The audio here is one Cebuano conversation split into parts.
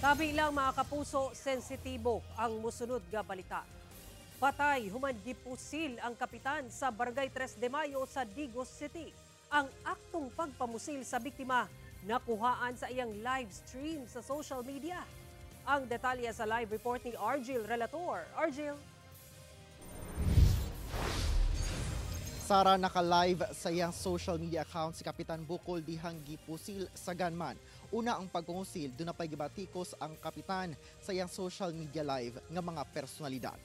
Tabi lang, mga kapuso, sensitibo ang musunod nga balita. Patay human gipusil ang kapitan sa Barangay 3 de Mayo sa Digos City. Ang aktong pagpamusil sa biktima nakuhaan sa iyang live stream sa social media. Ang detalye sa live report ni Argil Relator. Argil. Sara, naka-live sa iyang social media account si Kapitan Bukol dihang gipusil sa gunman. Una ang pagkungusil, doon na pa'y gibatikos ang kapitan sa iyang social media live nga mga personalidad.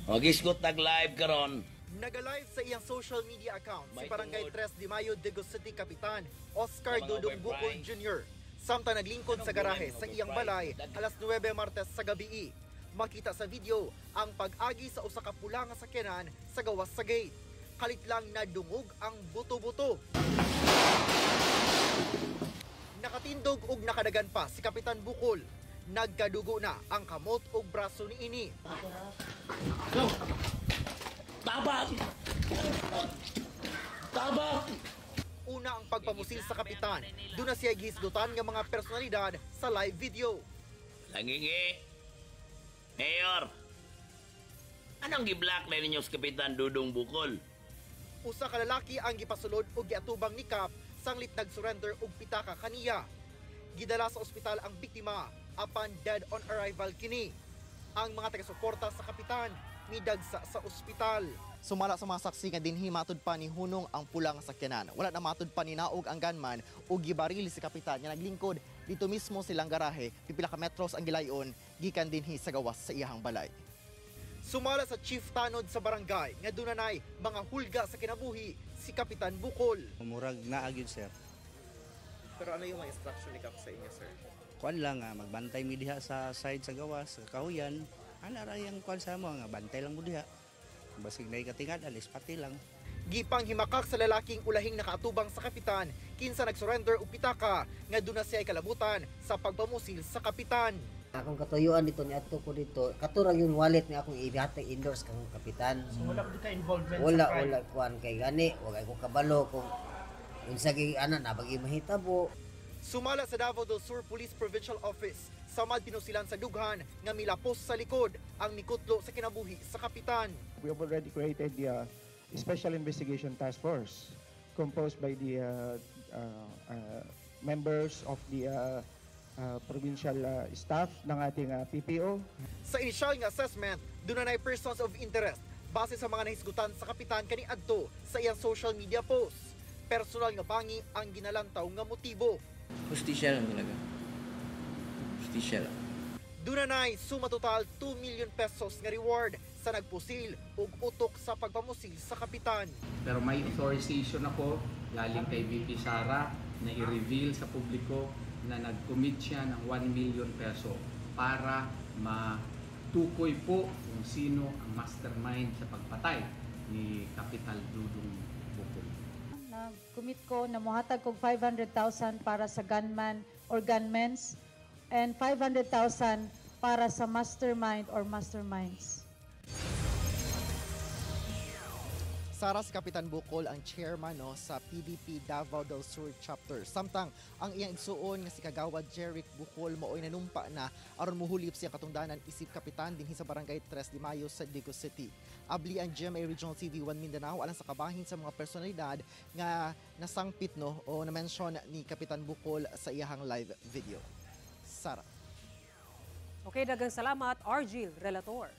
O gisgot nag-live karon. Nagalive sa iyang social media account si May Barangay tungod. 3 de Mayo, Digos City Kapitan Oscar Sa mga Dudong Bukol overpriced. Jr. Samtang naglingkod sa Anong garahe gulay sa ng iyang balay overpriced? alas 9 Martes sa gabi. Makita sa video ang pag-agi sa usa ka pula nga sakyanan sa gawas sa gate. Kalit lang nadungog ang buto-buto. Nakatindog og nakadagan pa si Kapitan Bukol. Nagkadugo na ang kamot og braso niini. Tabang! Tabang! Una ang pagpamusil sa kapitan. Doon na siya gihisgutan ng mga personalidad sa live video. Langingi. Mayor. Anong gi-block na ninyo sa Kapitan Dudong Bukol? Usa ka lalaki ang gipasulod og giatubang ni Kap sanglit nag-surrender og pitaka kaniya. Gidala sa ospital ang biktima apan dead on arrival kini. Ang mga taga-suporta sa kapitan midagsa sa ospital. Sumala sa mga saksi nga dinhi matud pa ni hunong ang pula nga sakyanan. Wala na matud pa ni naog ang gunman ug gibaril si kapitan nga naglingkod dito mismo silang garahe, pipila ka metros ang gilayon gikan dinhi sa gawas sa iyahang balay. Sumala sa chief tanod sa barangay nga dunanay mga hulga sa kinabuhi si Kapitan Bukol. Murag naa gyud, sir. Pero ano yung mga instruction ni Kap sa inyo, sir? Kuan lang nga magbantay mi diha sa side sa gawas sa kahuyan. Ana ra yang kuan sa mo nga bantay lang mo diha. Basig nay katingad alis pati lang. Gipang himakak sa lalaking ulahing nakaatubang sa kapitan kinsa nagsurrender og pitaka nga duna siya ay kalabutan sa pagpamusil sa kapitan. Akong katuyuan dito ni adto ko dito, kato ra yung wallet nga akong ihatag endorse kang kapitan. So wala ka involvement Wala sa crime? Wala kuan kay gani, wa kay ko kabalo kung unsa gi ana na bagi mahitabo. Sumala sa Davao del Sur Police Provincial Office, samad pinusilan sa dughan nga milapos sa likod ang mikutlo sa kinabuhi sa kapitan. We have already created the Special Investigation Task Force composed by the members of the provincial staff ng ating PPO. Sa inisyal nga assessment, dunay persons of interest base sa mga nahisgutan sa kapitan kaniadto sa iyang social media posts. Personal nga bangi ang ginalantaw nga motibo. Hustisya lang talaga. Hustisya lang. Dunanay suma total 2 million pesos nga reward sa nagpusil ug utok sa pagpamusil sa kapitan. Pero may authorization ako galing kay VP Sara na i-reveal sa publiko na nag-commit siya ng 1 million peso para matukoy po kung sino ang mastermind sa pagpatay ni Kapitan Dudong Bukol. Nag-commit ko na muhatag kog 500,000 para sa gunman or gunmens and 500,000 para sa mastermind or masterminds. Sara, si Kapitan Bukol ang chairman, no, sa PDP Davao del Sur Chapter. Samtang ang iyang igsuon nga si Kagawad Jeric Bukol maoy nanumpa na aron muhulip siya katungdanan isip kapitan dinhi sa Barangay 3 de Mayo sa Digos City. Abli ang GMA Regional TV 1 Mindanao alang sa kabahin sa mga personalidad nga nasangpit, no, o na-mention ni Kapitan Bukol sa iyahang live video. Sara. Okay, daghang salamat, Argil Relator.